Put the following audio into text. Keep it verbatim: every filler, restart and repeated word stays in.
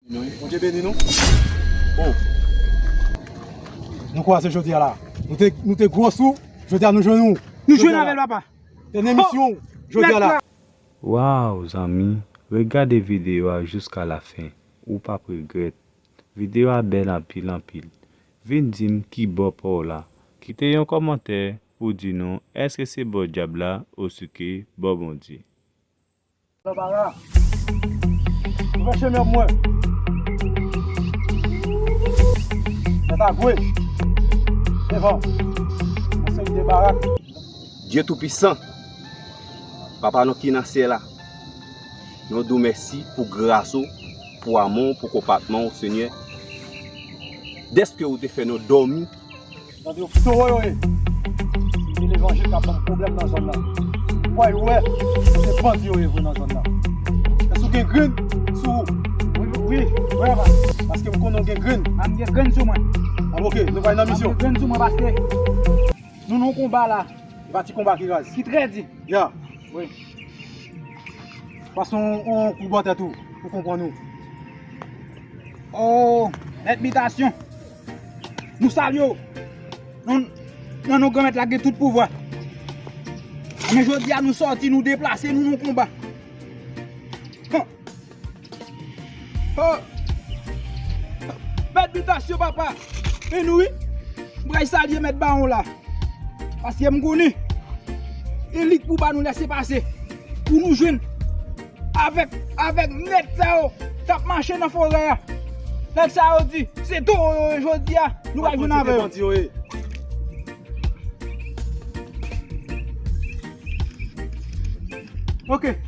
Bondye beni nou. Oh. Nou kwaze jodi a la. Nou te, nou te gwo sou, jodi a nou jwenn ou. Nou jwenn avè l, papa. Te nan emisyon jodi a la. Waw, zanmi, regade videyo a jiska la fen. Ou p ap regrèt. Videyo a bèl anpil, anpil. Vin di m ki bò pa w la. Kite yon kòmantè pou di nou èske se bò dyab la osike bò Bondye. Lòbara. Ouvè chemen pou mwen. Nèt a gwe. Devan. Yon seri de barak. Dye Toupisan, Papa nou ki nan syèl la, nou di w mèsi pou gras ou, pou amou w, pou konpatman w, Senyè. Dèske ou te fè nou dòmi. Bandi yo towo yo ye. Se levanjil k ap ban m pwoblèm nan zòn nan. Ou wè, ou wè, se bandi yo ye vre nan zòn nan. Èske ou gen grenn sou ou? Wi, wi, wi, papa. Paske m konnen ou gen grenn. A, m gen grenn sou mwen. A, oke, nou pral nan misyon. M gen grenn sou mwen paske nou nan yon konba la. E pa ti konba ki raz. Ki trè di. Ya. Wi. Pase yon, yon kou bò tèt ou, pou konprann ou. Oh, mèt bitasyon. Nou salye w. Nan, nan non Granmèt la gen tout pouvwa. Men jodi a nou sòti, nou deplase, nou nan konba. Hon. Oh. Mèt bitasyon, papa. E nou wi. M pral salye mèt bawon la. Paske m konnen e li k pou ba nou lèse pase. Pou nou jwenn avèk, avèk nèg sa yo k ap mache nan forè a. Nèg sa yo di se towo yo ye jodi a, nou pral jwenn avè yo. Oke.